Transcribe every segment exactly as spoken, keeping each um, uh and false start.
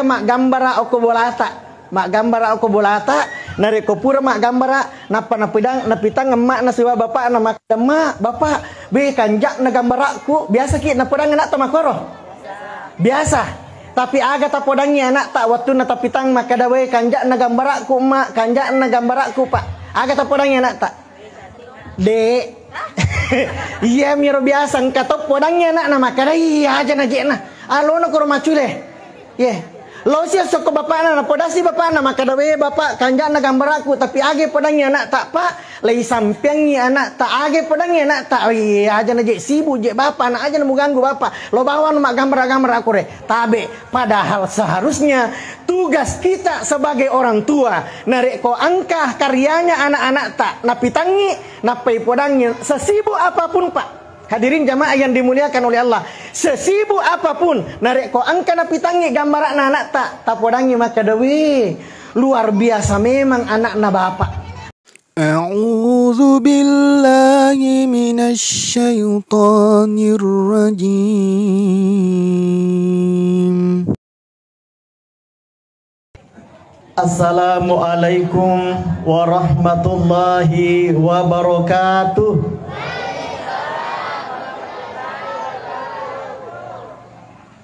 maggambara okko bolata. Maggambara okko bolata, narekko pura maggambara, nappa napidang-, napitang emma'na sibawa bapa'na, makkeda, "Mak, Bapak, be, kanja'na gambarakku." Biasaki napodang anakta makkoro? Biasa. Tapi aga tapodangngi anakta wettunna tapitang makkeda, "We, kanja'na gambarakku, Mak, kanja'na gambarakku, Pak." Aga tapodangngi anakta? Dek. Iya, miro biasa engka to podangngi anakna makkeda, "Iya aja naje'na." Alona koro macule. Ye. Losi sokko bapakna, napodasi bapakna makkeda, "We, Bapak, kanja'na gambarakku," tapi age podangngi anakta, Pak, lei sampeangngi anakta, age podangngi anakta, "Oh, iya aja naje sibuk je Bapak, anak aja namuganggu Bapak, lo bawang maggambara-gambara kore." Tabe, padahal seharusnya tugas kita sebagai orang tua, narekko engka karyanya anak-anakta, napitangngi, nappai podangngi, sesibuk apapun, Pak. Hadirin jamaah yang dimuliakan oleh Allah, sesibuk apapun, narekko engka napitangngi gambara'na anakta, tapodangngi makkeda, "Wih, luar biasa memang anakna bapak." أعوذ بالله من الشيطان الرجيم. Assalamualaikum warahmatullahi wabarakatuh.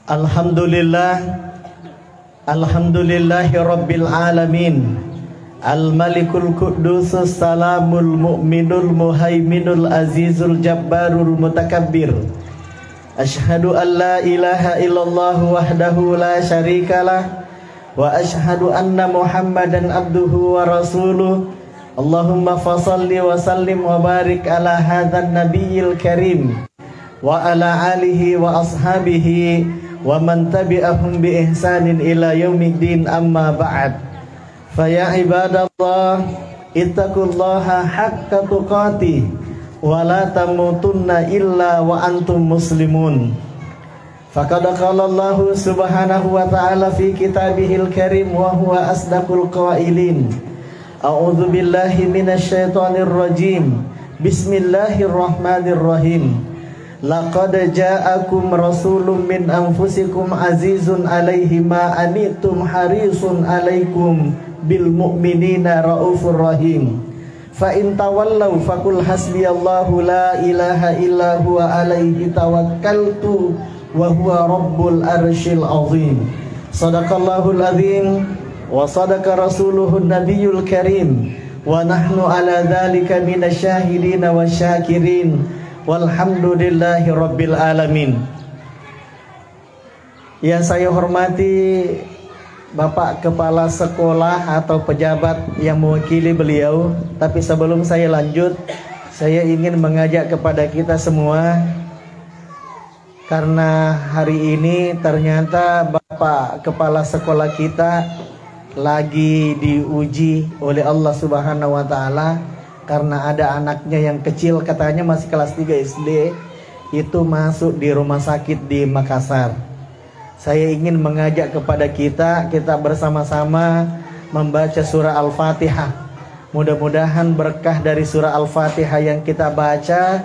Alhamdulillah. Alhamdulillahi rabbil alamin. Al-Malikul Quddusus Salamul Mu'minul Muhaiminul Azizul Jabbarul Mutakabbir. Asyhadu an la ilaha illallah wahdahu la syarikalah, wa asyhadu anna Muhammadan abduhu wa rasuluh. Allahumma fasalli wa sallim wa barik ala hadzan nabiyil karim, wa ala alihi wa ashabihi wa man tabi'ahum bi ihsanin ila yaumiddin, amma ba'd. Fa ya ibadallah, ittaqullaha haqqa tuqatih, wa la tamutunna illa wa antum muslimun. Faqad qala Allahu subhanahu wa ta'ala fi kitabihil karim wa huwa asdaqul qailin. A'udzu billahi minasy syaithanir rajim. Bismillahirrahmanirrahim. Laqad ja'akum rasulun min anfusikum azizun alaihi ma anittum harisun alaikum bil mu'minina raufur rahim. Fa in tawallau faqul hasbiyallahu la ilaha illa huwa alaihi tawakkaltu wa huwa rabbul arsyil azim. Sadaqallahul azim wa sadaqa rasuluhun nabiyul karim, wa nahnu ala dzalika minasy syahidina wasy syakirin, walhamdulillahi rabbil alamin. Yang saya hormati Bapak Kepala Sekolah atau pejabat yang mewakili beliau, tapi sebelum saya lanjut, saya ingin mengajak kepada kita semua, karena hari ini ternyata Bapak Kepala Sekolah kita lagi diuji oleh Allah Subhanahu wa Ta'ala, karena ada anaknya yang kecil, katanya masih kelas tiga S D, itu masuk di rumah sakit di Makassar. Saya ingin mengajak kepada kita, kita bersama-sama membaca surah Al-Fatihah. Mudah-mudahan berkah dari surah Al-Fatihah yang kita baca,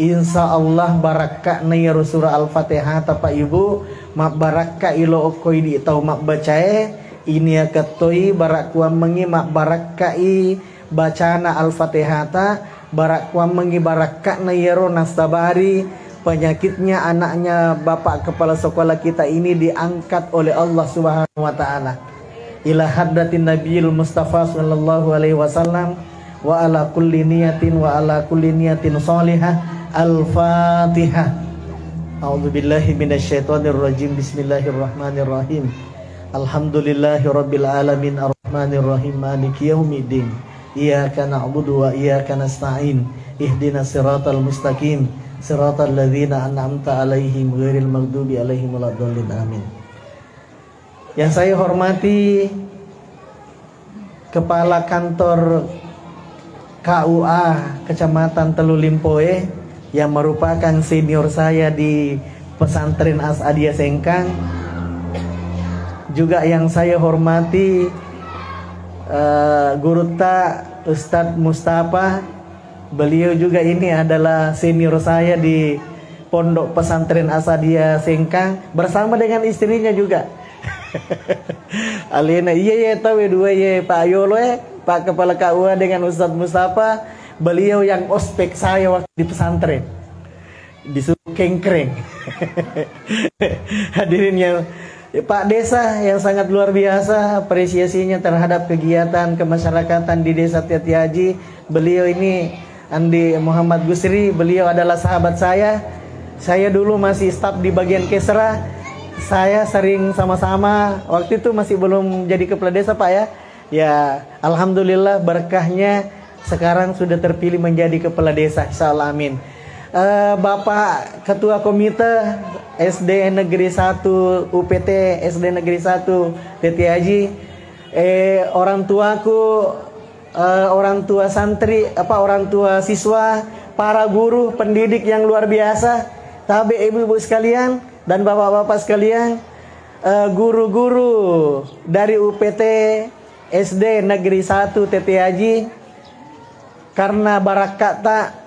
insya Allah barakka na iyaro surah Al-Fatihah, Bapak Ibu, mabbarakka ilo okko idi tau mabbacae, ini ya ketoi barakkuammengi mabbarakkai bacana Al-Fatihata, barakkuammengi barakka'na iyaro nasabari penyakitnya anaknya Bapak Kepala Sekolah kita ini diangkat oleh Allah Subhanahu wa Ta'ala ila hadratin Nabiyil Mustafa sallallahu alaihi wasallam, wa ala kulli niyatin, wa ala kulli niyatin salihah. Al-Fatihah. A'udzubillahi minasyaitonirrajim. Bismillahirrahmanirrahim. Alhamdulillahi rabbil alamin, arrahmanirrahim, maliki yaumiddin. Iyyaka na'budu wa iyyaka nasta'in. Ihdinas siratal mustaqim. Siratal ladzina an'amta 'alaihim ghairil maghdubi 'alaihim waladdallin. Amin. Yang saya hormati Kepala Kantor K U A Kecamatan Telu Limpoe yang merupakan senior saya di Pesantren As'adiyah Sengkang. Juga yang saya hormati, eh, Gurutta Ustadz Mustafa. Beliau juga ini adalah senior saya di Pondok Pesantren As'adiyah Sengkang bersama dengan istrinya juga. Alena iya, iya, tau dua, iya, Pak Yolo, eh, Pak Kepala K U A dengan Ustadz Mustafa, beliau yang ospek saya waktu di pesantren, disuruh kengkreng. Hadirin yang, Pak Desa yang sangat luar biasa apresiasinya terhadap kegiatan kemasyarakatan di Desa Tetiaji. Beliau ini Andi Muhammad Gusri, beliau adalah sahabat saya. Saya dulu masih staf di bagian Kesra. Saya sering sama-sama, waktu itu masih belum jadi kepala desa, Pak, ya. Ya, alhamdulillah, berkahnya sekarang sudah terpilih menjadi kepala desa, insya Allah, amin. Eh, Bapak Ketua Komite S D Negeri satu, U P T S D Negeri satu Tetiaji, eh, orang tuaku, eh, orang tua santri, apa, orang tua siswa, para guru pendidik yang luar biasa, tabe ibu-ibu sekalian dan bapak-bapak sekalian, eh, guru-guru dari U P T S D Negeri satu Tetiaji, karena barakka'ta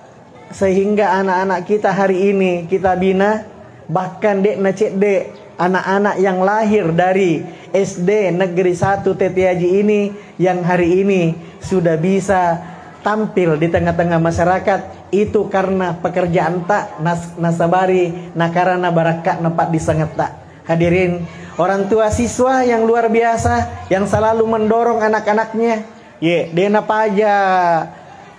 sehingga anak-anak kita hari ini kita bina, bahkan de'na cedde anak-anak yang lahir dari S D Negeri satu Tetiaji ini yang hari ini sudah bisa tampil di tengah-tengah masyarakat, itu karena pekerjaanta nas-, nasabari nakarana barakka'na paddisengetta. Hadirin, orang tua siswa yang luar biasa yang selalu mendorong anak-anaknya. Ye, de napaja,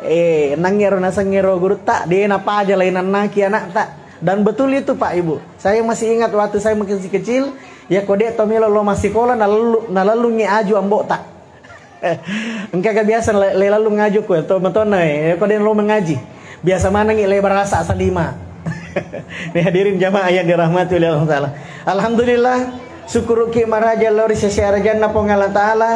eh, nangngero nasengngero gurutta, de napaja lainannaki anakta. Dan betul itu, Pak Ibu. Saya masih ingat waktu saya masih kecil, ya, ko de to melo lo massikola, nalellu-, nalellungi aju ambota. Engka ga biasa le-, le lallung aju ko to matonna, eh, ko de lo mengaji. Biasa manengi le barasa salima. Nih, hadirin jamaah yang dirahmati oleh Allah Ta'ala. Alhamdulillah, syukuruki maraja lao ri sese arajanna Puang Allah Ta'ala,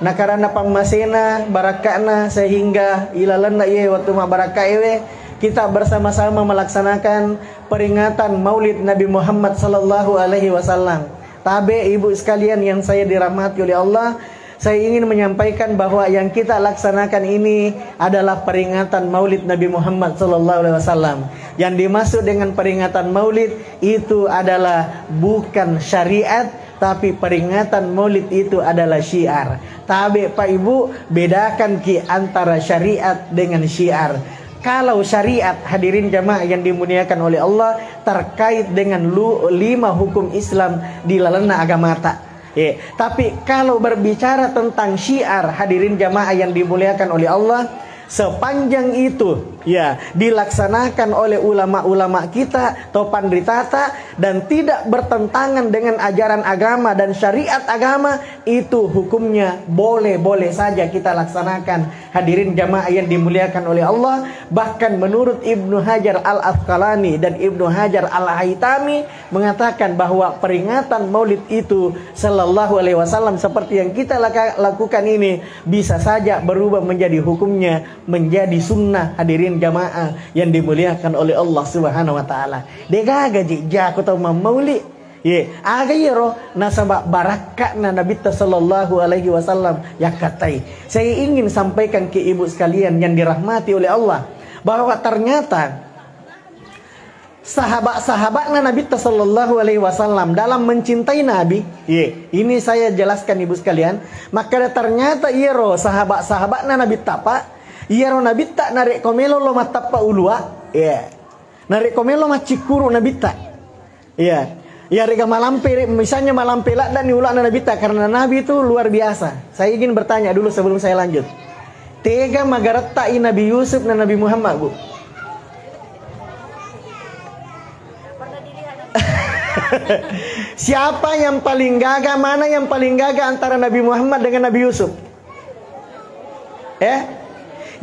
nakarana pammasena, barakka'na, sehingga ilalenna iye wettu mabbarakka ewe, kita bersama-sama melaksanakan peringatan Maulid Nabi Muhammad sallallahu alaihi wasallam. Tabe, ibu sekalian yang saya dirahmati oleh Allah, saya ingin menyampaikan bahwa yang kita laksanakan ini adalah peringatan Maulid Nabi Muhammad sallallahu alaihi wasallam. Yang dimaksud dengan peringatan Maulid itu adalah bukan syariat, tapi peringatan Maulid itu adalah syiar. Tabe, Pak Ibu, bedakan ki antara syariat dengan syiar. Kalau syariat, hadirin jamaah yang dimuliakan oleh Allah, terkait dengan lu-, lima hukum Islam di lalenna agamata. Eh, tapi kalau berbicara tentang syiar, hadirin jamaah yang dimuliakan oleh Allah, sepanjang itu, ya, dilaksanakan oleh ulama-ulama kita, topan ritata, dan tidak bertentangan dengan ajaran agama dan syariat agama, itu hukumnya boleh-boleh saja kita laksanakan. Hadirin jamaah yang dimuliakan oleh Allah, bahkan menurut Ibnu Hajar Al-Asqalani dan Ibnu Hajar Al-Haytami mengatakan bahwa peringatan Maulid itu sallallahu alaihi wasallam seperti yang kita laka-, lakukan ini bisa saja berubah menjadi hukumnya, menjadi sunnah, hadirin jamaah yang dimuliakan oleh Allah Subhanahu wa Ta'ala. Degaga ji jako tau mammauli. Ye, aga iyaro? Nasaba barakka'na Nabitta sallallahu alaihi wasallam yakkattai. Saya ingin sampaikan ke ibu sekalian yang dirahmati oleh Allah, bahwa ternyata sahabat-sahabatna Nabitta sallallahu alaihi wasallam dalam mencintai Nabi, ye, ini saya jelaskan ibu sekalian, maka ternyata iyaro sahabat-sahabatna Nabitta, Pak, iyaro Nabitta narekko melo lo mattappa ulua, ye. Narekko melo maccikkuru Nabitta. Iya. Iyarega malampe, misalnya malampe laddani ulana Nabitta, karena Nabi itu luar biasa. Saya ingin bertanya dulu sebelum saya lanjut. Tega magarettai Nabi Yusuf dan Nabi Muhammad, Bu? Siapa yang paling gagah, mana yang paling gagah antara Nabi Muhammad dengan Nabi Yusuf? Eh?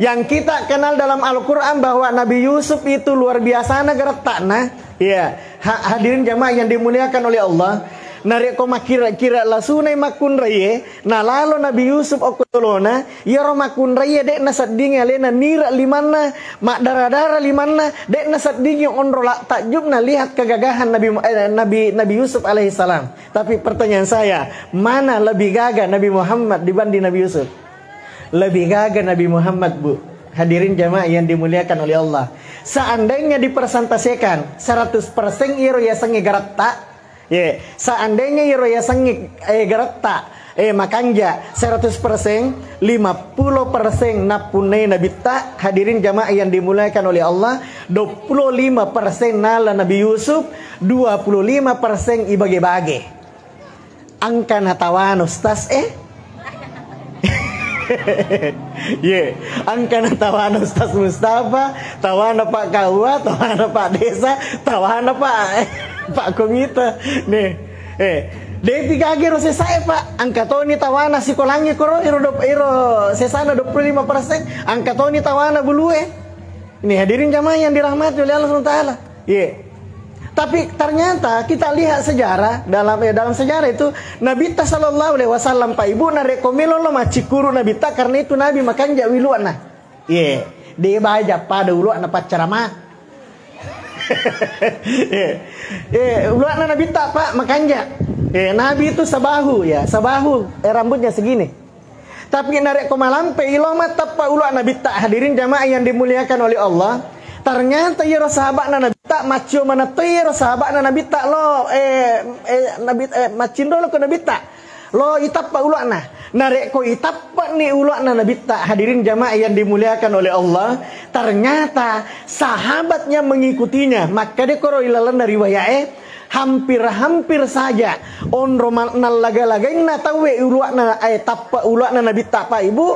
Yang kita kenal dalam Al-Quran bahwa Nabi Yusuf itu luar biasana gerettakna. Iya. Ha-, hadirin jamaah yang dimuliakan oleh Allah. Narekko makkira-kira lasunai makkunraie, nalalo Nabi Yusuf okko tolona, iyaro makkunraie de'na seddingi alena nira limanna, maddara-dara limanna, de'na seddingi onro la-, takjubna lihat kegagahan Nabi, eh, Nabi, Nabi Yusuf alaihissalam. Tapi pertanyaan saya, mana lebih gagah Nabi Muhammad dibanding Nabi Yusuf? Lebih gagah Nabi Muhammad, Bu. Hadirin jamaah yang dimuliakan oleh Allah. Seandainya dipersentasekan seratus persen iyaro yasengnge geretta, Ye, seandainya iyaro yasengnge, eh, garatta, eh, makanja seratus persen, lima puluh persen nappunnai nabitta, hadirin jamaah yang dimuliakan oleh Allah, dua puluh lima persen nala Nabi Yusuf, dua puluh lima persen ibage-bage. Engka natawana Ustaz, eh? Ye, engka natawana Ustaz Mustafa, tawana Pak Kawa, tawana Pak Desa, tawana Pak, Pak Komite. Nih, eh, depi gage ro sesae, Pak. Engka toni tawana sikolangnge koro, iro dop-, iro sesana dua puluh lima persen, engka toni tawana bulue. Ini hadirin jamaah yang dirahmati oleh Allah subhanahu wa taala. Ye. Tapi ternyata kita lihat sejarah dalam, eh, dalam sejarah itu Nabitta sallallahu alaihi wasallam, Pak Ibu, narekko melo lo maccikuru Nabitta, karena itu Nabi makanja wi uluana. Ye. De baja pada uluana paccarama. Ye. Eh, uluana Nabitta, Pak, makanja. Eh, Nabi itu sebahu, ya, sebahu, eh, rambutnya segini. Tapi narekko malampe ilo mattappa uluana Nabitta, hadirin jamaah yang dimuliakan oleh Allah, ternyata iyaro sahaba'na Nabitta, maccio maneng to iyaro sahaba'na Nabitta lo, eh, eh, Nabi, eh, maccinro lo ko Nabitta. Lo itappa uluana. Narekko itappani uluana Nabitta, hadirin jamaah yang dimuliakan oleh Allah, ternyata sahabat yang mengikutinya, makkeda koro ilalenna riwayat, eh, hampir-hampir saja onro ma-, nallaga-lagainna tauwe uluana, eh, tappa uluana Nabitta, Pak Ibu,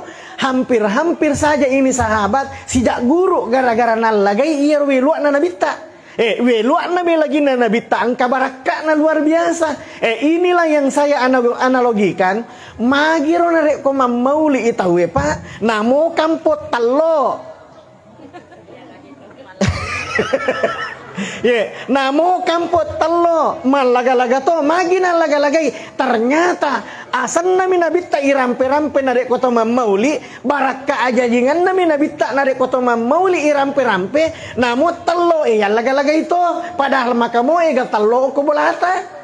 hampir-hampir saja ini sahabat sijak guru gara-gara nallagai iyaro weluana Nabitta. Eh, weluana melaginna Nabitta engka barakka'na luar biasa. Eh, inilah yang saya ana-, analogikan. Magiro narekko mammauli i tauwe, Pak, namo kampo tello. Ye, namo kampo tello, mallaga-laga to, magi nallaga-lagai. Ternyata asennami Nabitta irampe-rampe narekko to mammauli, barakka ajajingennami Nabitta narekko to mammauli irampe-rampe, namo tello e yallaga-lagai to, padahal maka mo ega tello ko bolata.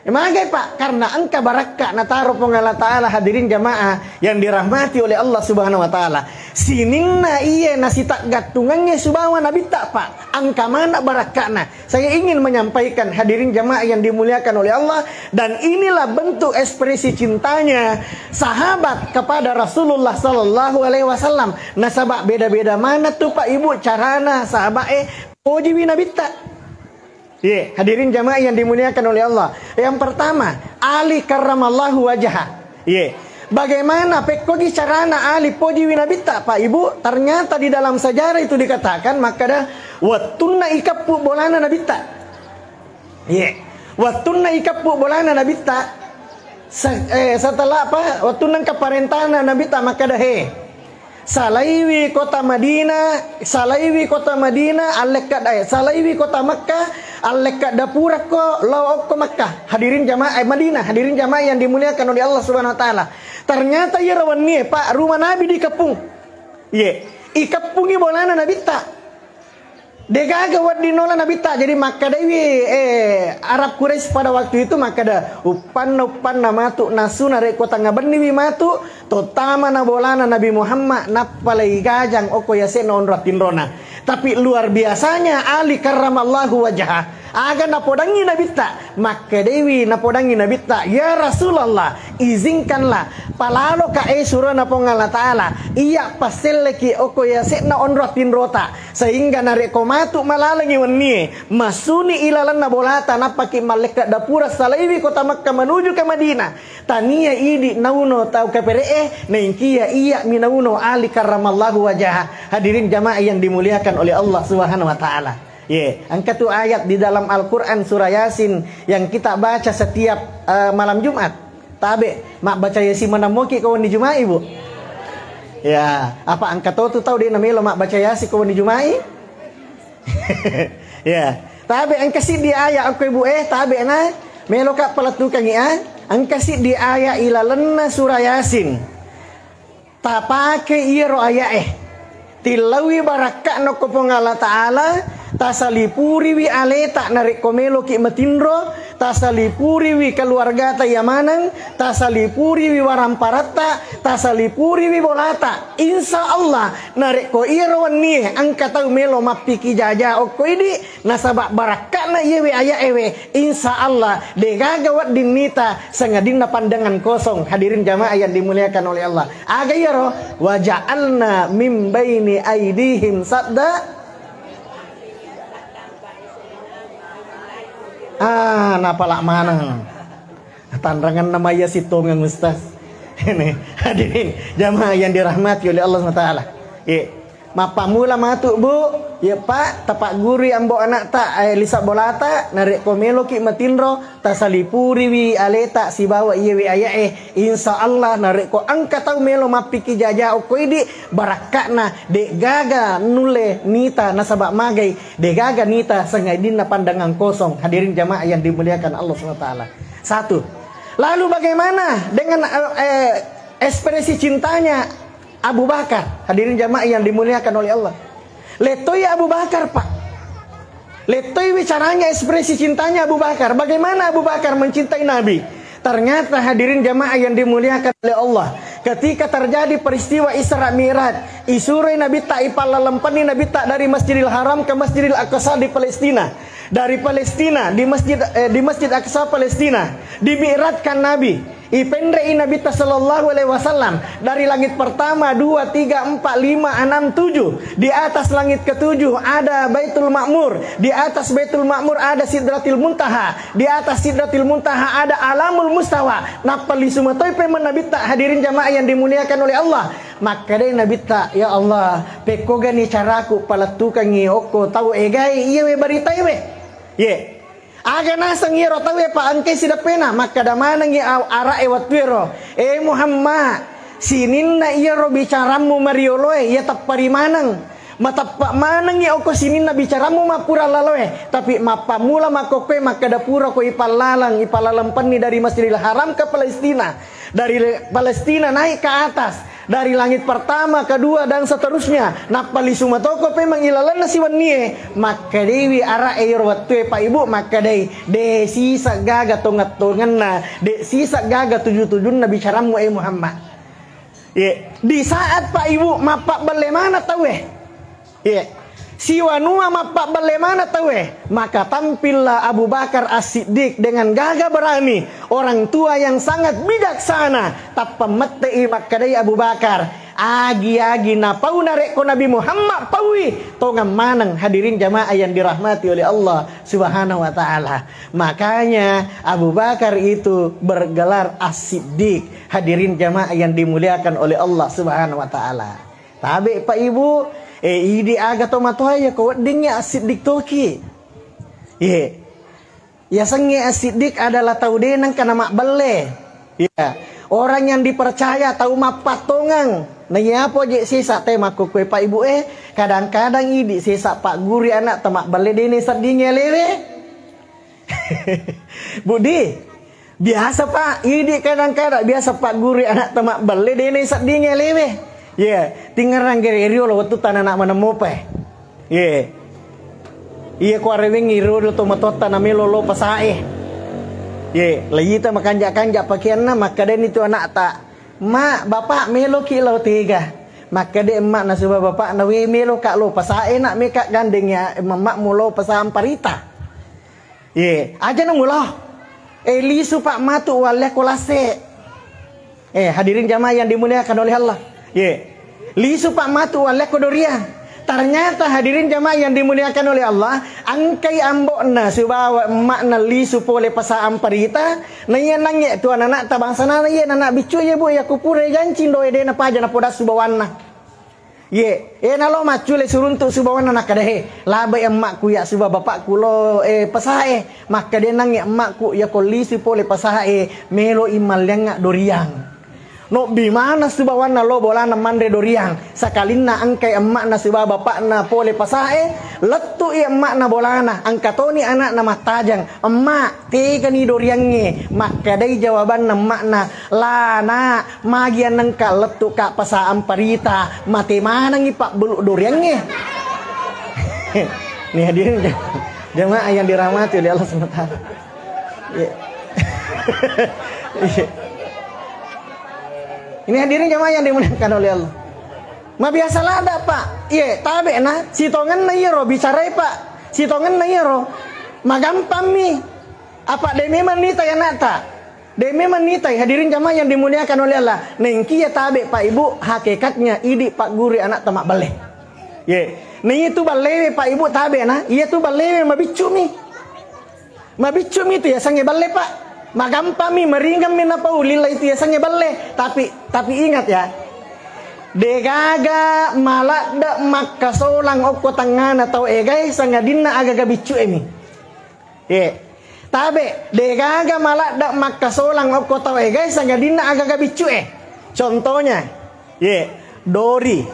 Magai, Pak? Karena engka barakka nataro Puang Allah Ta'ala, hadirin jamaah yang dirahmati oleh Allah Subhanahu wa Ta'ala. Sininna iye nasitaggattungengnge subawa Nabitta, Pak. Engka mana barakkana. Saya ingin menyampaikan, hadirin jamaah yang dimuliakan oleh Allah, dan inilah bentuk ekspresi cintanya sahabat kepada Rasulullah sallallahu alaihi wasallam. Nasaba beda-beda mana tu, Pak Ibu, carana sahabat e pojiwi Nabitta. Ye, hadirin jamaah yang dimuliakan oleh Allah. Yang pertama, Ali karramallahu wajha. Ye. Bagaimana pekkogi carana Ali pojiwi Nabitta, Pak Ibu? Ternyata di dalam sejarah itu dikatakan, makkada wettunna ikeppu bolana Nabitta. Ye. Wettunna ikeppu bolana Nabitta. Se-, eh, setelah apa? Wettunna engka parentana Nabitta, makkada, he, salaiwi kota Madinah, salaiwi kota Madinah, allekka, eh, salaiwi kota Makkah, allekka dapurakko, lao okko Makkah. Hadirin jamaah, eh, Madinah, hadirin jamaah yang dimuliakan oleh Allah Subhanahu wa Ta'ala. Ternyata iyaro wennie, Pak, rumah Nabi dikeppung. Ye, ikeppungi bolana Nabitta. Degaga wedding nola Nabitta, jadi makkedaiwi, eh, Arab Quraisy pada waktu itu makkeda, uppanna, uppanna matu nasu narekko tengnga benniwi matu, tottama na bolana Nabi Muhammad, nappa leigajang okko yase'na onrong tinrona. Tapi luar biasanya Ali karramallahu wajhah, aga napodangngi Nabitta, makkedaiwi napodangngi Nabitta, "Ya Rasulullah, izinkanlah palaloka, eh, surona Puang Allah Ta'ala, iya passelleki okko yase'na onrong tinrota." Sehingga narekko matu malalengi wennie, masuni ilalenna bolata, nappaki mallekka dapura salaiwi kota Makkah menuju ke Madinah. Tania idi nauno tau kapere'e, naengkia iya minauno Ali karramallahu wajhah. Hadirin jamaah yang dimuliakan oleh Allah Subhanahu wa Ta'ala. Ye, engka tu ayat di dalam Al-Quran surah Yasin yang kita baca setiap, eh, malam Jumat. Tabe, mabbaca Yasin manammoki ko wenni Juma'i, Bu? Ya, apa engka to tu tau de namelo mabbaca Yasin ko wenni Juma'i? Ya, tabe engka siddi ayat okko, Bu, eh, tabe na meloka palettukangi, ah. Engka siddi ayat ilalenna surah Yasin. Tapake iyaro aya'e. Tillaui barakka'na ko Puang Allah Ta'ala, Tasalipuriwi aleta narekko meloki matinro, tasalipuriwi keluargata iya maneng, tasalipuriwi waramparatta, tasalipuriwi bolata. Insya Allah, narekko iyaro wennie engka tau melo mappiki jaja okko idi, nasaba barakka'na iyewe aya'ewe, insya Allah, degaga wedding nita sangadinna pandangan kosong. Hadirin jamaah yang dimuliakan oleh Allah. Aga iyaro? Waja'alna min baini aidihim sadda. Ah, napala maneng. Tanrangenna maya sitongeng, Ustaz. Ini, hadirin jamaah yang dirahmati oleh Allah subhanahu wa taala. Ye, mappamula matu, Bu. Ye, Pak, tapaggurui ambo anakta, eh, lisa bolata, narekko meloki matinro, tasalipuriwi aleta sibawa iyewe aya'e. Insya Allah, narekko engka tau melo mappiki jaja okko idi, barakka'na, de'gaga nulle nita nasaba magai, de'gaga nita sangadinna pandangan kosong. Hadirin jamaah yang dimuliakan Allah subhanahu wa taala. Satu. Lalu bagaimana dengan, eh, eh, ekspresi cintanya Abu Bakar? Hadirin jamaah yang dimuliakan oleh Allah. Lettoi Abu Bakar, Pak. Lettoi bicaranya, ekspresi cintanya Abu Bakar. Bagaimana Abu Bakar mencintai Nabi? Ternyata, hadirin jamaah yang dimuliakan oleh Allah, ketika terjadi peristiwa Isra Mi'raj, isuroi Nabitta, ipallalempenni Nabitta dari Masjidil Haram ke Masjidil Aqsa di Palestina. Dari Palestina, di Masjid, eh, di Masjid Aqsa Palestina, dimi'rajkan Nabi. Ipenre'i Nabitta sallallahu alaihi wasallam dari langit pertama, dua, tiga, empat, lima, enam, tujuh. Di atas langit ketujuh ada Baitul Ma'mur. Di atas Baitul Ma'mur ada Sidratil Muntaha. Di atas Sidratil Muntaha ada Alamul Mustawa. Nappa lisu matoi pemeng Nabitta, hadirin jamaah yang dimuliakan oleh Allah. Makkedai Nabitta, "Ya Allah, pekkogani caraku palettukangngi okko tau egae iyewe baritaiwe?" Ye. Aga naseng iyaro tauwe, Pak, engkai sideppena? Makkeda manengngi a-, ara'e wettuero, "Eh Muhammad, sininna iyaro bicarammu marioloe, iya teppari maneng. Mateppa manengngi okko sininna bicarammu mappura laloe, tapi mappammula makkokkoe makkeda purako ipallaleng, ipallalempenni dari Masjidil Haram ke Palestina, dari le-, Palestina naik ke atas." Dari langit pertama, kedua, dan seterusnya. Nappa lisu matoko pemeng ilalenna siwennie. Makkedaiwi ara'e iyaro wettue, Pak Ibu, makkedai, "De sisa gaga tongeng-tongenna, de sisa gaga tuju-tujunna bicarammu, eh Muhammad." Ye, di saat, Pak Ibu, mappabbelle mana tauwe. Iya. Siwanua mappabbelle mana tauwe, maka tampillah Abu Bakar As-Siddiq dengan gagah berani, orang tua yang sangat bijaksana. Tappa mette'i makkedai Abu Bakar, "Agi-agi napau narekko Nabi Muhammad paui, tongeng maneng." Hadirin jamaah yang dirahmati oleh Allah Subhanahu wa taala. Makanya Abu Bakar itu bergelar As-Siddiq. Hadirin jamaah yang dimuliakan oleh Allah Subhanahu wa taala. Tabe, Pak Ibu, eh, idi aga to matoa iya ko weddingngi As-Siddiq toki. Ye. Yasengnge As-Siddiq adalah tau de nengka namabbelle. Ya. Orang yang dipercaya, tau mappattongeng. Na iya poje sesa te makkukue, Pak Ibu, eh, kadang-kadang idi sesa pagguri anak tamabbelle de ne seddingngi alewe. Budi, biasa, Pak, idi kadang-kadang biasa pagguri anak tamabbelle de ne seddingngi alewe. Ye, tingerang gere riolo wettu tana anak manemmopa. Ye. Iya ko arewengngi riolo to matotta namelo lo pasae. Ye, layita makanja-kanja pakeanna, makkedani tu anakta, "Ma, bapak meloki lao tega." Makkeda emma nasaba bapakna, "We, meloka lo pasae nak, meka gandeng ya emmakmu lo pasamparita." Ye, aja na mulo. Eh, lisu, Pak, matu walle ko lasse. Eh, hadirin jamaah yang dimuliakan oleh Allah. Ye. Lisu, Pak, matu walle ko doriang. Ternyata, hadirin jamaah yang dimuliakan oleh Allah, engkai ambo'na sibawa emmakna lisu pole pasa amparita, na iya nangnge tu anak-anakta bangsana, iya anak biccu, iya, Bu, iya kupura jancing doe de napaja napodassu bawanna. Ye, eh, nalo maccule siruntu sibawanna, nakkeda, "He, labai emmakku ya siba bapakku lo, eh, pasae." Makkeda nangnge emmakku, "Ya ko lisu pole pasae, melo i malliangnga doriang." Nobbi maneng sibawanna lo bolana manre doriang. Sakalinna engkai emmakna siba bapakna pole pasae, lettu i emmakna bolana, engka toni anakna mattajeng, "Emmak, tegani doriangnge." Makkedai jawabanna emmakna, "La, nak, magi annengka lettuka pasa amparita, mate manengi pabbulu doriangnge." Ini hadirin jam- jamaah yang dirahmati oleh Allah subhanahu wa taala. Iya. Iya. Ini hadirin jamaah yang dimuliakan oleh Allah. Mabiasa lada, Pak. Iya, tabe na sitongenna iyaro bicarai, Pak. Sitongenna iyaro. Magampammi. Apa de memang nita ya nata. De memang nitai, hadirin jamaah yang dimuliakan oleh Allah. Nengkia tabe, Pak Ibu, hakikatnya idi Pak Guru anak tamak balle. Ye. Nah, itu balle, Pak Ibu, tabe na. Iya tu balle mabiccu mi. Mabiccu mi tu ya sange balle, Pak. Magampang mi, meringan mi napau lilla itu ya sange balle. Tapi tapi ingat ya. Degaga maladde makkasolang okko tangngana tau egae sangadinna agaga biccu e mi. Ye. Tabe, degaga maladde makkasolang okko tau egae sangadinna agaga biccu e. Contohnya, ye, dori.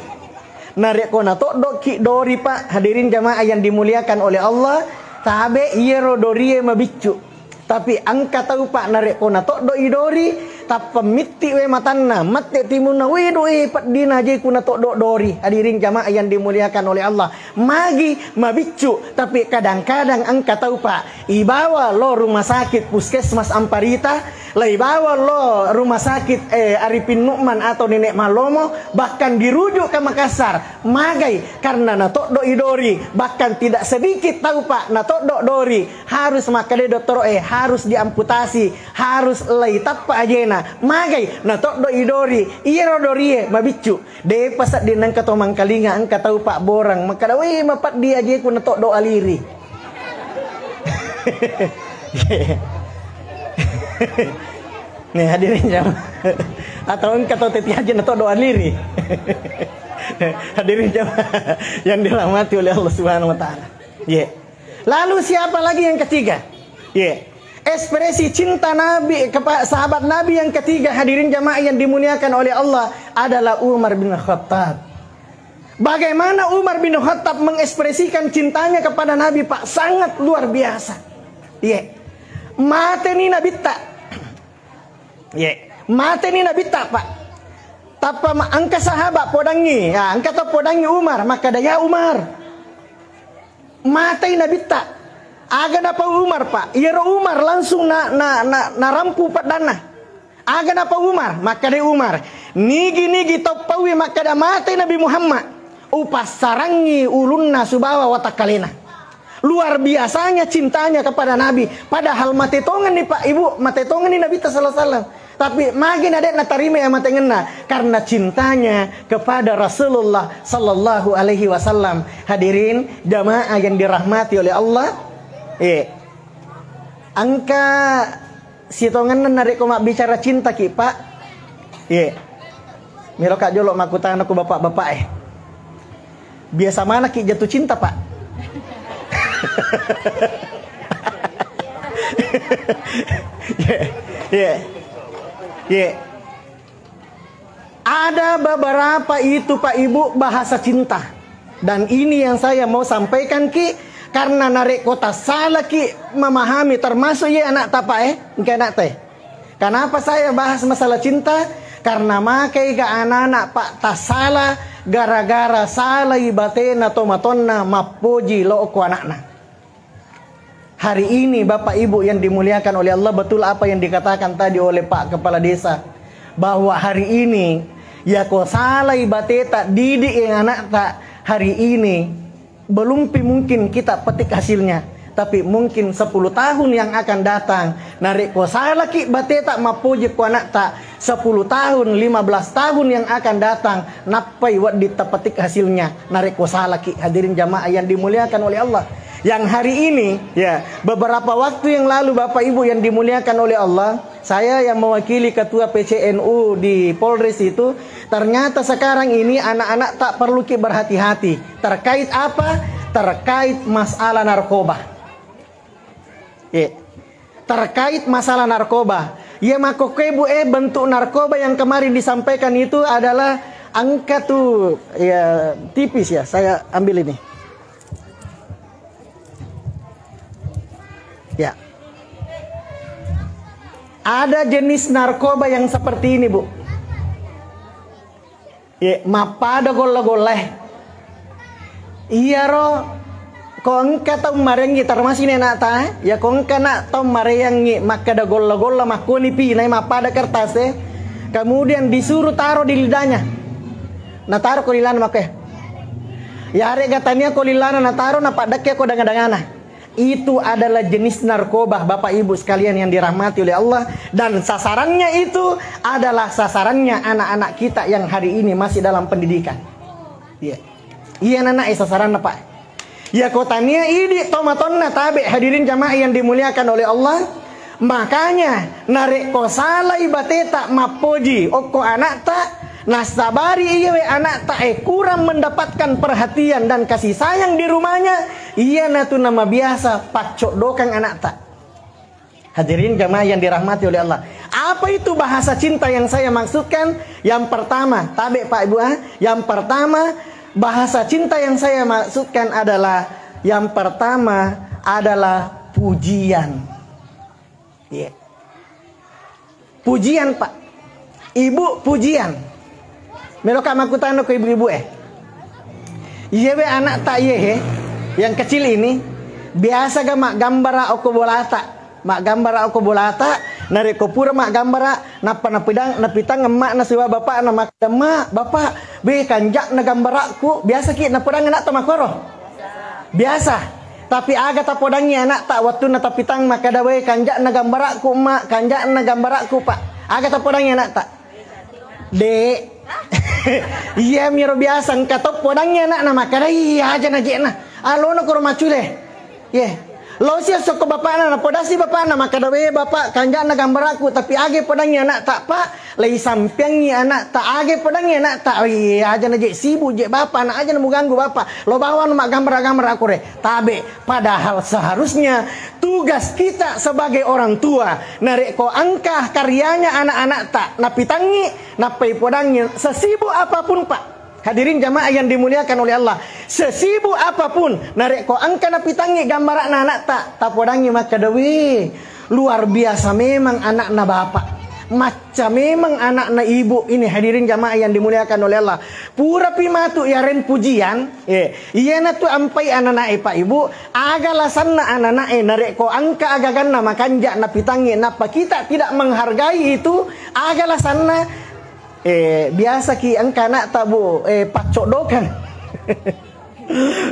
Narekko natoddoki dori, Pak, hadirin jamaah yang dimuliakan oleh Allah, tabe iyaro dorie mabiccu. Tapi engka tau, Pak, narekko natoddoi dori, tappa mitti we matanna, mette timunna, we doe, peddina aje ku natoddo dori. Hadirin jamaah yang dimuliakan oleh Allah. Magi mabiccu, tapi kadang-kadang engka tau, Pak, ibawa lo rumah sakit Puskesmas Amparita, laibawa lo rumah sakit, eh, Arifin Nukman atau Nenek Malomo, bahkan dirujuk ke Makassar. Magai? Karena natoddo i dori, bahkan tidak sedikit tau, Pak, natoddo dori, harus makkeda dottoro e, harus diamputasi, harus laitappa ajena. Magai? Natoddo i dori, iyaro dorie mabiccu. Depa sedding engka to mangkalinga, engka tau pabborang makkada, "Wih, mapeddi ajeku natoddo aliri." Nih, hadirin jamaah. Atau engka tau teti aja natoddo aliri. Hadirin jamaah yang dirahmati oleh Allah Subhanahu wa taala. Ye. Lalu siapa lagi yang ketiga? Ye. Ekspresi cinta Nabi kepada sahabat Nabi yang ketiga, hadirin jamaah yang dimuliakan oleh Allah, adalah Umar bin Khattab. Bagaimana Umar bin Khattab mengekspresikan cintanya kepada Nabi, Pak? Sangat luar biasa. Ye. Mateni Nabitta. Ye. Mateni Nabitta, Pak. Tappa ma- engka sahabat podangi, ya, engka to podangi Umar, makkada, "Ya Umar." Matei Nabitta. Aga napau Umar, Pak? Iyaro Umar langsung na, na, na, narampu peddanna. Aga napau Umar? Makkadai Umar, "Nigi-nigi tau paui makkada matei Nabi Muhammad, upassarangi ulunna subawa watakkalena." Luar biasanya cintanya kepada Nabi. Padahal mate tongenni, Pak, Ibu, mate tongenni Nabitta sallallahu alaihi wasallam. Tapi magi na de' natarima ya matengenna? Karena cintanya kepada Rasulullah sallallahu alaihi wasallam. Hadirin jamaah yang dirahmati oleh Allah, eh, engka sitongenna narekko mabbicara cinta ki, Pak. Eh, melo ka jolo makkutana ku bapak-bapak, eh. Biasa manakki jatuh cinta, Pak? Ye, ye, ye. Ada beberapa itu, Pak Ibu, bahasa cinta. Dan ini yang saya mau sampaikan ki, karena narekko tassalaki memahami, termasuk ye anak tapa, eh, engka anak teh. Kenapa saya bahas masalah cinta? Karena makai ga anak-anak, Pak, tassala gara-gara salai batena tomatonna mappoji lo ko anakna. Hari ini, Bapak Ibu yang dimuliakan oleh Allah, betul apa yang dikatakan tadi oleh Pak Kepala Desa, bahwa hari ini, ya ko salai bateta didik yang anakta hari ini, belum pi mungkin kita petik hasilnya, tapi mungkin sepuluh tahun yang akan datang, narekko salaki bateta mappoji ko anakta, sepuluh tahun, lima belas tahun yang akan datang, nappai wedding tapetik hasilnya, narekko salaki. Hadirin jamaah yang dimuliakan oleh Allah. Yang hari ini, ya, beberapa waktu yang lalu, Bapak Ibu yang dimuliakan oleh Allah, saya yang mewakili ketua P C N U di Polres itu, ternyata sekarang ini anak-anak tak perlu ki berhati-hati. Terkait apa? Terkait masalah narkoba. Ye. Terkait masalah narkoba. Ye, makkokkoe, Bu, eh, bentuk narkoba yang kemarin disampaikan itu adalah angka tuh, ya, tipis ya, saya ambil ini. Ya. Ada jenis narkoba yang seperti ini, Bu. Ye, mappada golla-gollae. Iyaro Ko engka tau marengngi, termasuk ini anak ta, ya, ko engka nak tau mareangngi makkeda golla-golla makkoni pi, nai mappada kertas e, kemudian disuruh taruh di lidahnya. Nataro ko lilana makke. Yarega tania ko lilana nataro, napaddekke ko danga-dangana. Itu adalah jenis narkoba, Bapak Ibu sekalian yang dirahmati oleh Allah. Dan sasarannya itu adalah sasarannya anak-anak kita yang hari ini masih dalam pendidikan. Iya. Iya, anak-anak, eh, sasaranna, Pak. Iya, ko tania idi tomatonna tabe, hadirin jamaah yang dimuliakan oleh Allah. Makanya, narekko salai bateta mappoji okko anakta, nasabari iyawe anakta e kurang mendapatkan perhatian dan kasih sayang di rumahnya, iyanatu namabiasa paccoddokang anakta. Hadirin jamaah yang dirahmati oleh Allah. Apa itu bahasa cinta yang saya maksudkan? Yang pertama, tabe Pak Ibu, ah. Yang pertama, bahasa cinta yang saya maksudkan adalah, yang pertama adalah pujian. Iya. Pujian, Pak. Ibu, pujian. Meloka makkutana ko ibu-ibu e. Iyewe anakta iye he, yang kecil ini, biasa ga maggambara okko bolata. Maggambara okko bolata, narekko pura maggambara, nappa napidang, napitang emma'na sibawa bapakna, makkeda, "Mak, Bapak, be, kanja'na gambarakku." Biasa ki napodang anakta makkoro? Biasa. Tapi aga tapodangngi anakta wettunna tapitang makkeda, "We, kanja'na gambarakku, Mak, kanja'na gambarakku, Pak." Aga tapodangngi anakta? Dek. Iya miro biasa engka to podangngi anakna makkeda, "Iya aja na jekna." Alono koro macule. Ye. Lo sia sokko bapakna, napodasi bapakna makkeda, "We, Bapak, kanja'na gambarakku." Tapi age podangngi anakta, Pak. Lei sampeangngi anakta, age podangngi anakta, "Oh, iya aja na je sibuk je bapak, anak aja na muganggu bapak. Lo bawang maggambara-gambara kore." Tabe, padahal seharusnya tugas kita sebagai orang tua, narekko engka karyanya anak-anakta, napitangngi, nappai podangngi sesibuk apapun, Pak. Hadirin jamaah yang dimuliakan oleh Allah, sesibuk apapun, narekko engka napitangngi gambara'na anakta, tapodangngi makkeda, "Wih, luar biasa memang anakna bapak. Macca memang anakna ibu ini." Hadirin jamaah yang dimuliakan oleh Allah. Purapi matu yareng pujian, eh, iyanatu ampai anana'e, Pak Ibu, aga lasanna anana'e narekko engka agaganna makanja napitangngi, nappa kita tidak menghargai itu, aga lasanna? Eh, biasa ki engka anakta, Bu, eh, paccoddokang.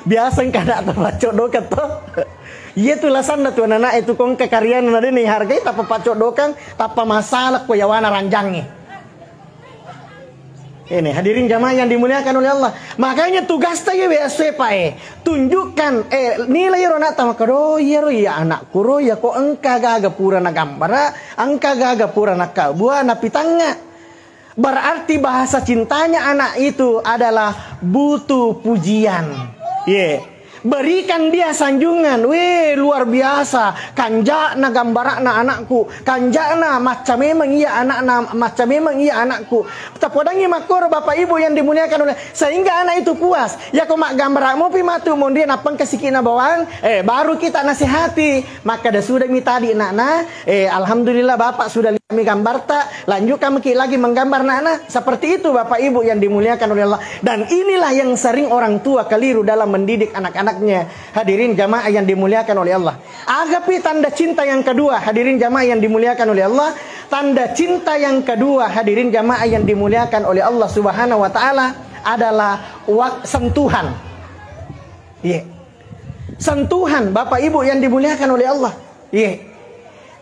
Biasa engka anakta paccoddokang to. Iya tu lasanna tu anana'e tu, ko engka karyana na de' ni hargai, tappa paccoddokang, tappa masalah ko yawana ranjangnge. Ini hadirin jamaah yang dimuliakan oleh Allah. Makanya tugasta ya W S W Pak, eh, tunjukkan, eh, nilai ro anakta makkeda, "Oh, iya ro, iya anakku ro, iya ko engka gaga pura nagambara, engka gaga pura nakka buah, napitangnga." Berarti bahasa cintanya anak itu adalah butuh pujian. Ye. Berikan dia sanjungan. "Weh, luar biasa. Kanja'na gambara'na anakku. Kanja'na macca memang iya anakna, macca memang iya anakku." Tapodangngi makkoro Bapak Ibu yang dimuliakan oleh, sehingga anak itu puas. Yako maggambara mopi matu monri nappa engka sikina bawang, eh, baru kita nasihati. Makkeda sudami tadi anakna, eh, alhamdulillah Bapak sudah lihat mi gambarta, lanjutkan maki lagi menggambar anakna. Seperti itu Bapak Ibu yang dimuliakan oleh Allah. Dan inilah yang sering orang tua keliru dalam mendidik anak-anaknya. Hadirin jamaah yang dimuliakan oleh Allah. Agapi tanda cinta yang kedua, hadirin jamaah yang dimuliakan oleh Allah. Tanda cinta yang kedua, hadirin jamaah yang dimuliakan oleh Allah Subhanahu wa Ta'ala, adalah wak-, sentuhan. Iya. Sentuhan, Bapak Ibu yang dimuliakan oleh Allah. Iya.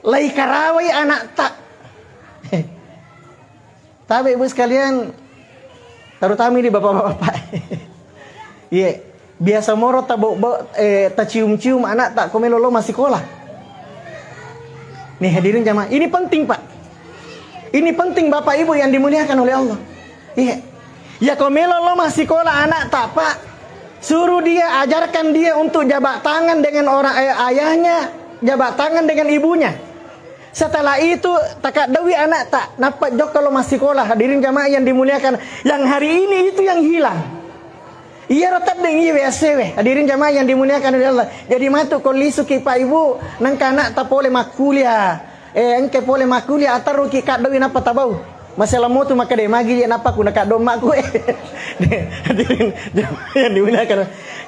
Lai karawai anakta. Tapi Ibu sekalian, terutama ini bapak-bapak. Iya. Biasa moro tabo-, bo-, eh, tacium-cium anakta ko melo lo massikola. Nih hadirin jamaah, ini penting, Pak. Ini penting Bapak Ibu yang dimuliakan oleh Allah. Iya. Ya ko melo lo massikola anakta, Pak. Suruh dia, ajarkan dia untuk jabat tangan dengan orang, eh, ayahnya, jabat tangan dengan ibunya. Setelah itu, takaddawi anakta, nappa jokka lo massikola. Hadirin jamaah yang dimuliakan, yang hari ini itu yang hilang. Iyaro teddeng iya W S W. Hadirin jamaah yang dimuliakan oleh Allah. Jadi matu ko lisuki Pak Ibu, nengka anakta pole makkuliah. Eh, engke pole makkuliah, atarruki kaddawi nappa tabau. Masih lama tu maka deh magi je napa ku nakaddo makku eh. Hadirin jamaah yang dimuliakan.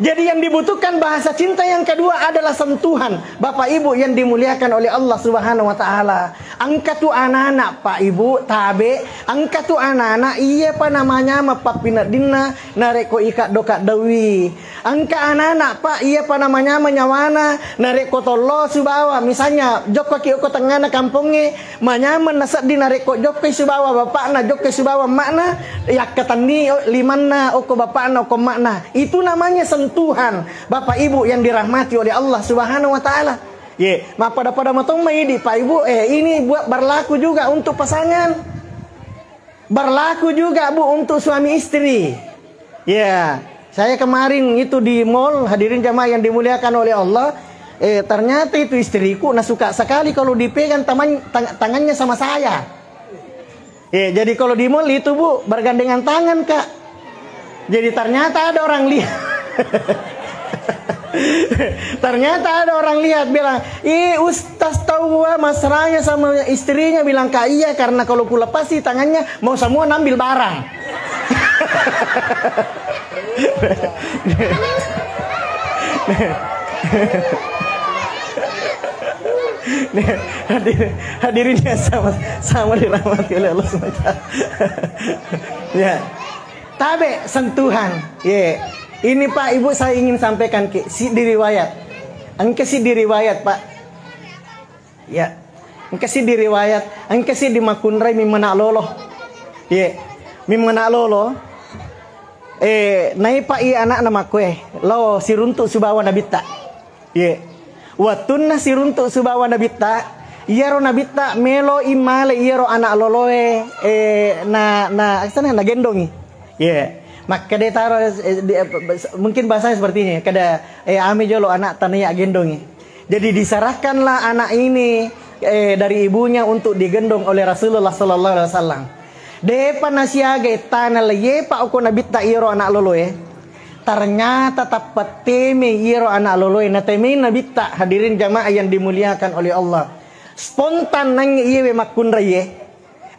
Jadi yang dibutuhkan bahasa cinta yang kedua adalah sentuhan. Bapak Ibu yang dimuliakan oleh Allah Subhanahu wa taala. Engka tu anak-anak Pak Ibu tabe, engka tu anak-anak iya pa namanya mappapineddinna narekko ikaddo-kaddowi. Engka anak-anak Pak iya pa namanya menyawana narekko tollo sibawa misalnya jokkoki okko tengngana kampongnge. Manyameng nasedding narekko jokkoi sibawa bapakna, jokkoi sibawa emakna, yakkatenni limanna okko bapakna, okko emakna. Itu namanya sentuhan, Bapak Ibu yang dirahmati oleh Allah Subhanahu wa taala. Ye, mappada-pada matomma idi, Pak Ibu, eh, ini buat berlaku juga untuk pasangan. Berlaku juga, Bu, untuk suami istri. Ya, saya kemarin itu di mall, hadirin jamaah yang dimuliakan oleh Allah, eh, ternyata itu istriku nah suka sekali kalau dipegang taman- tang- tangannya sama saya. Eh, jadi kalau di mall itu, Bu, bergandengan tangan, Kak. Jadi ternyata ada orang lihat. Ternyata ada orang lihat bilang, "Ih, Ustaz tahu gua mesranya sama istrinya." Bilang, "Kak, iya, karena kalau kulepasi tangannya mau semua nambil barang." Nih, hadir- hadirin yang sama sama dirahmati oleh Allah subhanahu wa taala. Ya. Tabe sentuhan. Ye. Ini Pak Ibu saya ingin sampaikan ke siddi riwayat. Engka siddi riwayat, Pak. Ya. Engka siddi riwayat, engka siddi makkunrai mimmana lolo. Ye. Mimmana lolo. Eh, naipa i anakna makkue, lao siruntuk sibawa nabitta. Ye. Wettunna siruntuk sibawa nabitta, iyaro nabitta melo immale iyaro anak loloe, eh, na na aksana nagendongi. Ye. Makkeda taro, eh, di- eh, mungkin bahasanya seperti ini, kada, eh, ame jolo anak tanaya gendongi. Jadi diserahkanlah anak ini, eh, dari ibunya untuk digendong oleh Rasulullah sallallahu alaihi wasallam. Depa nasiaga ettana leyepa oko nabitta iyaro anak loloe. Ternyata tappa teme iyaro anak loloe, nateme nabitta. Hadirin jamaah yang dimuliakan oleh Allah. Spontan nangnge iyewe makkunraie.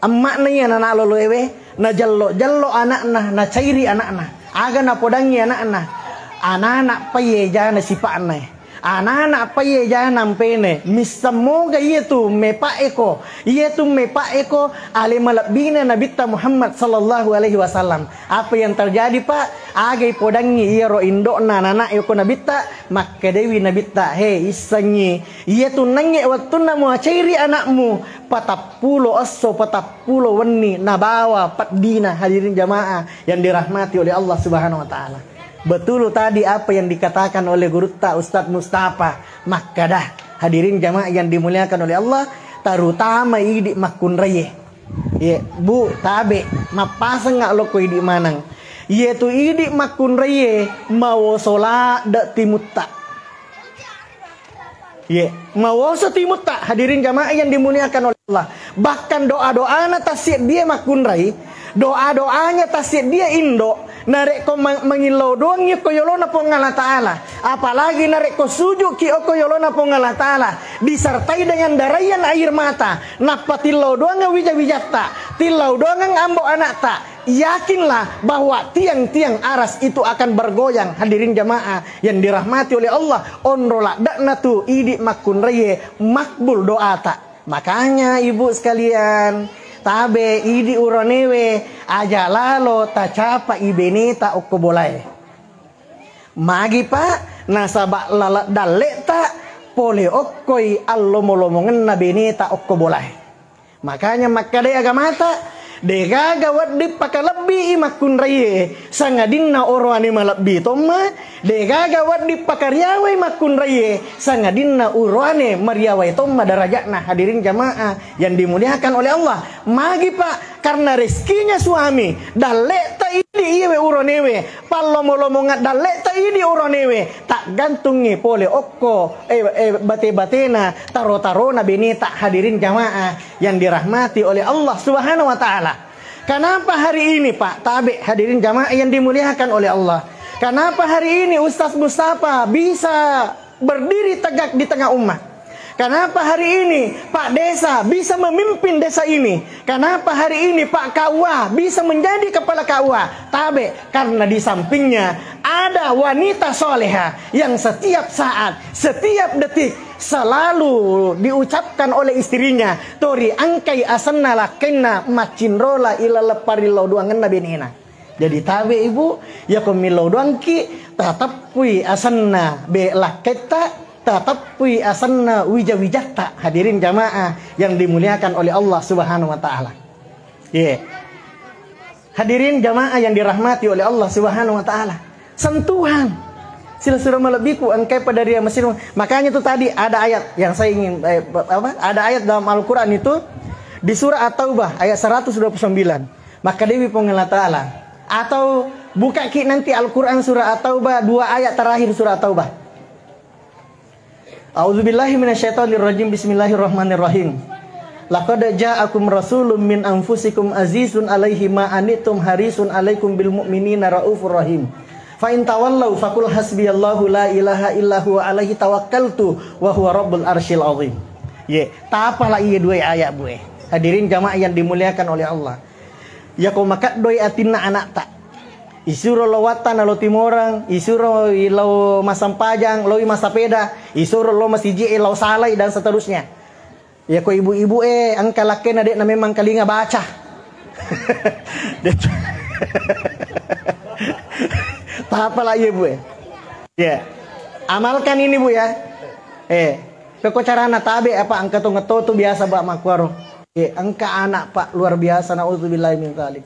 Emma'na iya anak loloewe, najello-jello anakna, nacairi anakna. Aga napodangngi anakna? Anana paie jana sipa'na. Anana paie jana ampene. Missammoga iyatu mepa'eko. Iyatu mepa'eko ale malebbina Nabitta Muhammad sallallahu alaihi wasallam. Apa yang terjadi, Pak? Agai podangngi iyaro indo'na anana'e ko Nabitta, makkedewi Nabitta, "He, issengngi, iyatu nangnge wettunna muacairi anakmu, patappulo esso, patappulo wenni nabawa peddina." Hadirin jamaah yang dirahmati oleh Allah Subhanahu wa Ta'ala. Betul tadi apa yang dikatakan oleh gurutta Ustadz Mustafa makkada, hadirin jamaah yang dimuliakan oleh Allah, terutama idi makkunraie. Ye, Bu, tabe, mappasengnga lokko idi maneng. Yetu idi makkunraie mawoso ladde timutta. Ye, mawoso timutta, hadirin jamaah yang dimuliakan oleh Allah. Bahkan doa-doana tasseddie makkunrai, doa-doanya tasseddie indo, narekko ma- mangillau doangngi ko yolona Puang Allah Ta'ala, apalagi narekko sujuki okko yolona Puang Allah Ta'ala, disertai dengan daraian air mata, nappa tillau doangeng wija-wijatta, tillau doangeng ambo anakta, yakinlah bahwa tiang-tiang aras itu akan bergoyang. Hadirin jamaah yang dirahmati oleh Allah, onro laddekna tu idi makkunraie makbul doata. Makanya ibu sekalian, tabe idi uranewe, aja lalo tacapa ibeneta okko bolae. Magi pa, nasaba lala dalle'ta pole okkoi allomo-lomongenna beneta okko bolae. Makanya makkadai agamata, degaga wedding pakalebbii makkunraie, sangadinna oroane malebbi tomma, degaga wedding pakariawai makkunraie, sangadinna oroane mariawai tomma darajatna. Hadirin jamaah yang dimuliakan oleh Allah. Magi pa, karena rezekinya suami, dalle'ta idi iyewe uranewe, pallomo-lomonga dalle'ta idi uranewe, taggantungngi pole okko, eh, eh, bate-batena, taro-tarona beneta. Hadirin jamaah yang dirahmati oleh Allah Subhanahu wa Ta'ala. Kenapa hari ini, Pak, tabe, hadirin jamaah yang dimuliakan oleh Allah? Kenapa hari ini Ustaz Mustafa bisa berdiri tegak di tengah umat? Kenapa hari ini Pak Desa bisa memimpin desa ini? Kenapa hari ini Pak K U A bisa menjadi kepala K U A? Tabe, karena di sampingnya ada wanita soleha yang setiap saat, setiap detik selalu diucapkan oleh istrinya, "Tori engkai asenna lakkenna maccinrola ilaleng parillau doangenna benena." Jadi tabe, Ibu, yako millau doangki, tateppui asenna be lakketta, tateppui asenna wija-wijatta. Hadirin jamaah yang dimuliakan oleh Allah Subhanahu wa Ta'ala. Ye. Hadirin jamaah yang dirahmati oleh Allah Subhanahu wa Ta'ala. Sentuhan. Sila surah malebbiku engkai pada ria mesin. Makanya tuh tadi ada ayat yang saya ingin, eh, apa? Ada ayat dalam Al-Quran itu di surah At-Taubah ayat seratus dua puluh sembilan. Makkedai Puang Allah Ta'ala, atau bukaki nanti Al-Quran surah At-Taubah, dua ayat terakhir surah At-Taubah. A'udzubillahi minasyaitonirrajim. Bismillahirrahmanirrahim. Laqad ja'akum rasulun min anfusikum azizun alaihi ma anittum harisun alaikum bil mu'minina raufur rahim. Fa in tawallau faqul hasbiyallahu la ilaha illa huwa alaihi tawakkaltu wa huwa rabbul arsyil azim. Ye, tapala iye dua ayat, Bu, eh. Hadirin jamaah yang dimuliakan oleh Allah. Yako makeddoi atinna anakta. Isuro lo watta na lo timoreng, isuro lo massempajang, lo massapeda, isuro lo masiji lao salai dan seterusnya. Yako ibu-ibu, eh, engka lakkena dek na memang kalinga baca. Tapala iye, Bu, eh. Ya. Amalkan ini, Bu, ya. Eh, peko carana tabe apa engka to ngetto tu biasa ba makkuaro. Eh, engka anak, Pak, luar biasa, naudzubillahi min dzalik.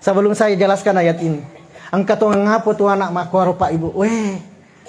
Sebelum saya jelaskan ayat ini, engka to ngapo tu anak makkuaro, Pak, Ibu. Weh,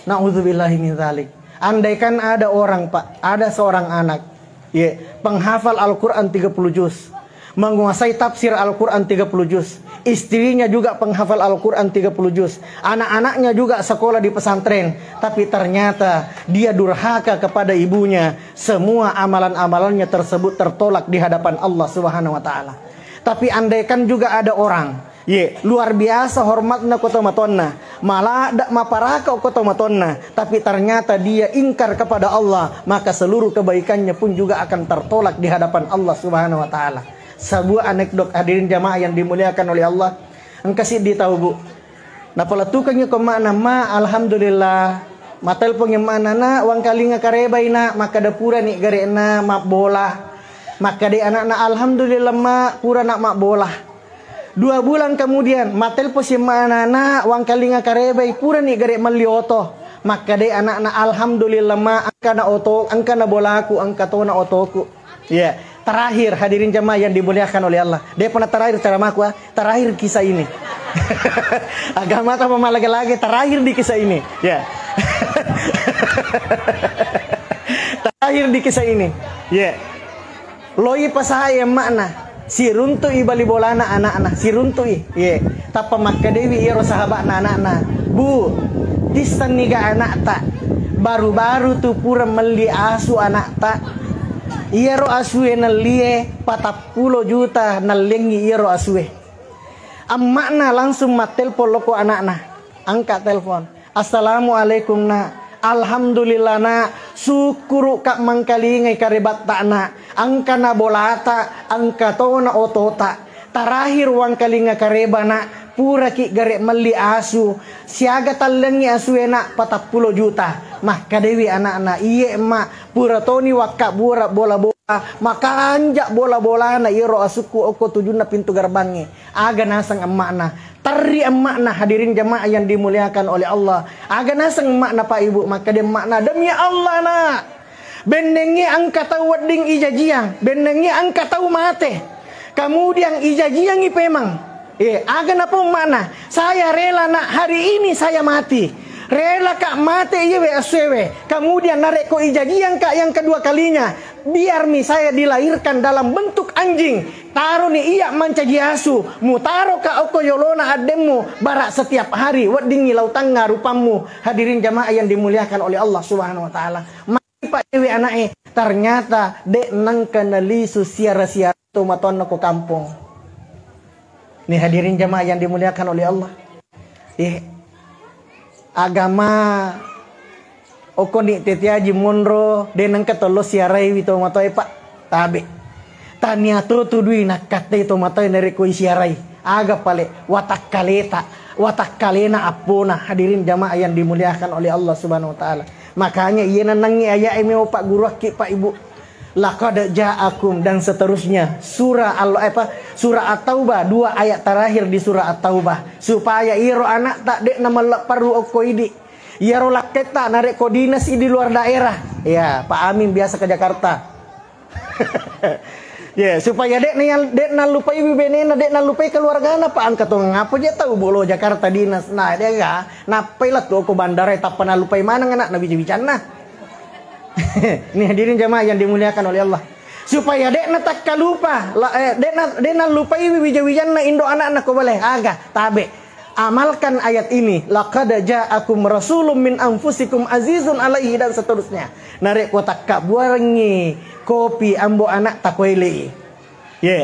naudzubillahi min dzalik. Andaikan ada orang, Pak, ada seorang anak, ye, penghafal Al-Quran tiga puluh juz, menguasai tafsir Al-Quran tiga puluh juz, istrinya juga penghafal Al-Quran tiga puluh juz, anak-anaknya juga sekolah di pesantren, tapi ternyata dia durhaka kepada ibunya, semua amalan-amalannya tersebut tertolak di hadapan Allah Subhanahu wa Ta'ala. Tapi andaikan juga ada orang, ye, luar biasa hormatna ko tomatoanna, maladda maparaka ko tomatoanna, tapi ternyata dia ingkar kepada Allah, maka seluruh kebaikannya pun juga akan tertolak di hadapan Allah Subhanahu wa Ta'ala. Sebuah anekdot, hadirin jamaah yang dimuliakan oleh Allah. Engka siddi tau, Bu. Napalettukengngi ko emma'na, "Ma, alhamdulillah." Matelpongngi emma'na, "Na, wangkalinga karebai, Na." Makkeda, "Purani gare'na mabbola." Makkeda anakna, "Alhamdulillah, Ma, purana mabbola." Dua bulan kemudian, matelposi emma'na, "Na, wangkalinga karebai, purani gare melli oto." Makkeda anakna, "Alhamdulillah, Ma, engkana oto, engkana bolaku, engka tona otoku." Iya, terakhir, hadirin jamaah yang dimuliakan oleh Allah. Dia pernah terakhir cara maku, ah. Terakhir kisah ini. Agama tanpa malage-lage, terakhir di kisah ini. Ya. Terakhir di kisah ini. Ya. Loi pasae emma'na. Siruntu'i bali bolana anakna. Siruntu'i. Ye. Tappa makkedewi iyaro sahaba'na anakna. Bu, tissenniga anakta. Baru-baru tu pura melli asu anakta. Iyaro asue nellie patappulo juta nallengngi iyaro asue. Emma'na langsung mattelpon loko anakna. Angka telpon. "Assalamualaikum, Nak." "Alhamdulillah, Nak. Sukkuruka mangkalingai karebatta, Nak. Engkana bolata, engka tona otota. Terakhir wangkalinga kareba, Nak. Puraki gare melli asu. Siaga tallengngi asue, Nak, patappulo juta." Makkadewi anakna, "Iye, Emma. Pura toni wakkabura bola-bola. Makanja bola-bolana iyaro asukku okko tujunna pintu garbangnge." Aga naseng emma'na? Terri emma'na, hadirin jamaah yang dimuliakan oleh Allah. Aga naseng emma'na, Pak, Ibu? Makkeda emma'na, "Demi Allah, Nak. Bennengngi engka tau wedding ijajiang, bennengngi engka tau mate. Kemudian ijajiangi pemang." Eh, aga napau emma'na? "Saya rela, Nak, hari ini saya mati. Rela, Kak, mate iyewe assuewe. Kemudian narekko ijajiang, Kak, yang kedua kalinya, biarmi saya dilahirkan dalam bentuk anjing. Taroni iya mancaji asu, mutaroka okko yolona addemmu, bara setiap hari weddingngi lautangnga rupammu." Hadirin jamaah yang dimuliakan oleh Allah Subhanahu wa Ta'ala. Mati pa ewe ana'e, ternyata de' nengka nalisu siara-siara tomatoanna ko kampong. Nih, hadirin jamaah yang dimuliakan oleh Allah. Eh, agama Okkoni tete aji monro, de nengka tollo siaraiwi tomatoae, Pak. Tabe. Tania to tu dui nakkattai tomatoae narekko isiarai. Aga pale, watakkaleta, watakkalena appona, hadirin jamaah yang dimuliakan oleh Allah Subhanahu wa Ta'ala. Makanya iya nanangi ayat e meo, Pak, guruakki, Pak, Ibu. Laqad ja'akum dan seterusnya. Surah Al, apa? Surah At-Taubah, dua ayat terakhir di surah At-Taubah. Supaya iro anakta de namallepperru okko idi. Iyaro lakketta narekko dinas i di luar daerah. Ya, Pak Amin biasa ke Jakarta. Ya, supaya de na, de nallupaiwi benena, de nallupai keluargana, Pak, engka tongeng apa je tau bolo Jakarta dinas. Nah, de ga nappai lettu ko bandara tappa nallupai maneng anak na wija-wijanna. Ini hadirin jamaah yang dimuliakan oleh Allah. Supaya de natakkalupa, la, eh, de na, de nallupaiwi wija-wijanna indo anakna ko bale. Aga, tabe. Amalkan ayat ini, "Laqad ja'akum rasulun min anfusikum azizun alaihi," dan seterusnya. Narekko takkabbuarengngi kopi ambo anak takoelei. Ye,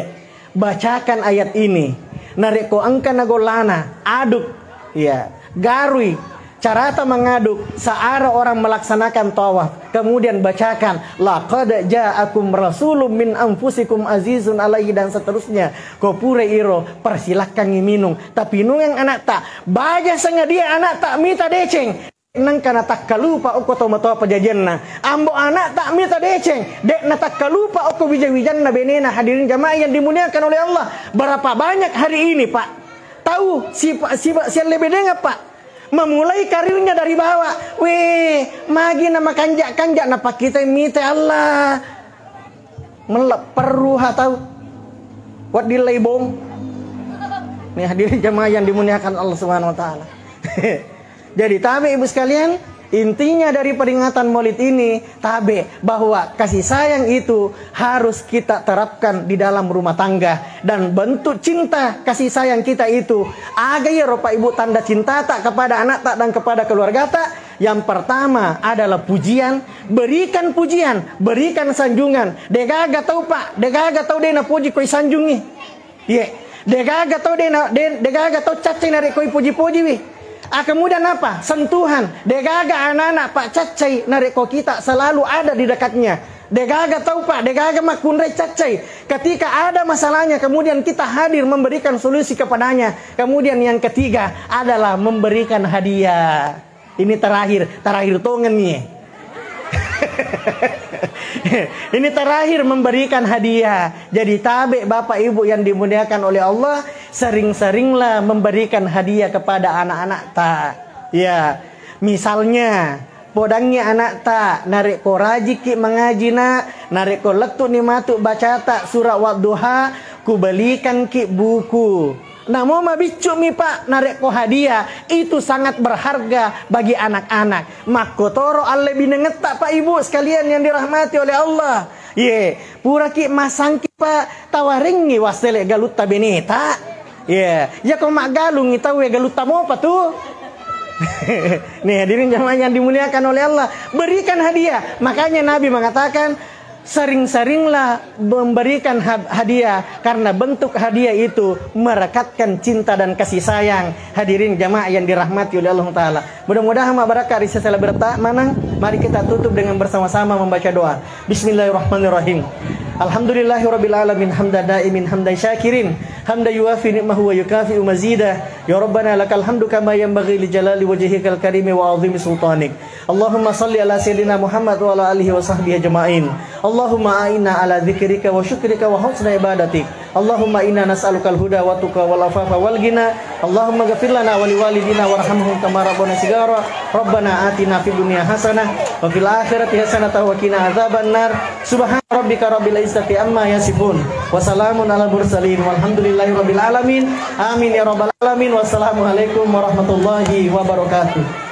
bacakan ayat ini. Narekko engka nagollana, aduk, ya, garui, carata mengaduk, searah orang melaksanakan tawaf. Kemudian bacakan, "Laqad ja'akum rasulun min anfusikum azizun alaihi," dan seterusnya. Ko pura iro, persilakkangi minum. Tapi nungeng anakta, baja sengadia anakta mita deceng. Nengka natakkalupa okko tomatoa pajajianna. Ambo anakta mita deceng, de natakkalupa okko wija-wijanna benena, hadirin jamaah yang dimuliakan oleh Allah. Berapa banyak hari ini, Pak? Tahu, si, si, sialle bedeng, Pak? Memulai karirnya dari bawah. Weh, magi na makanja-kanja napakkitai mita Allah. Mellepperru ha tau. Wedding leibong. Nih, hadirin jamaah yang dimuliakan Allah Subhanahu wa Ta'ala. Jadi, tabe, Ibu sekalian, intinya dari peringatan Maulid ini, tabe, bahwa kasih sayang itu harus kita terapkan di dalam rumah tangga. Dan bentuk cinta kasih sayang kita itu, aga iyaro, Pak, Ibu, tanda cintata kepada anakta dan kepada keluargata? Yang pertama adalah pujian, berikan pujian, berikan sanjungan. Degaga tau, Pak, degaga tau de napuji koi sanjungi. Ye, degaga tau de na, de, degaga tau caccai narekko ipuji-pujiwi. Ah, kemudian apa? Sentuhan. Degaga anak-anak, Pak, caccai narekko kita selalu ada di dekatnya. Degaga tau, Pak, degaga makkunrai caccai. Ketika ada masalahnya, kemudian kita hadir memberikan solusi kepadanya. Kemudian yang ketiga adalah memberikan hadiah. Ini terakhir, terakhir tongenni. Ini terakhir memberikan hadiah. Jadi tabe Bapak Ibu yang dimuliakan oleh Allah, sering-seringlah memberikan hadiah kepada anak-anakta. Ya, misalnya, podangngi anakta, narekko rajiki mangaji, Nak, narekko lettu'ni matu bacata surah Wadduha, kubelikanki buku. Namo mabiccu'mi, Pak, narekko hadiah itu sangat berharga bagi anak-anak. Makkotoro allebinengetta, Pak, Ibu sekalian yang dirahmati oleh Allah. Ye, puraki masangki, Pak, tawarengngi wassele galutta beneta. Ye, yako maggalungi tauwe galutta mopa tu. Nih, hadirin jamaah yang dimuliakan oleh Allah, berikan hadiah. Makanya Nabi mengatakan, sering-seringlah memberikan had-, hadiah, karena bentuk hadiah itu merekatkan cinta dan kasih sayang. Hadirin jamaah yang dirahmati oleh Allah Ta'ala. Mudah-mudahan mabbarakka ri sesela berta manang. Mari kita tutup dengan bersama-sama membaca doa. Bismillahirrahmanirrahim. Alhamdulillahirabbil alamin, hamdan daimin, hamdan syakirin, hamdan yuwafi ni'mahu wa yukafi'u mazidah. Ya Rabbana lakal hamdu kama yanbaghi li jalali wajhikal karimi wa azimi sultanik. Allahumma salli ala sayyidina Muhammad wa ala alihi wa sahbihi ajma'in. Allahumma a'inna ala dzikrika wa syukrika wa husni ibadatik. Allahumma inna nas'alukal huda wa tuqa wal afafa wal ghina. Allahumma ghfir lana wa liwalidina warhamhum kama rabbana shighara. Rabbana atina fid dunya hasanah wa fil akhirati hasanatan wa qina adzabannar. Subhana rabbika rabbil izzati amma yasifun. Wa salamun alal mursalin. Walhamdulillahi rabbil alamin. Amin ya rabbal alamin. Wassalamualaikum warahmatullahi wabarakatuh.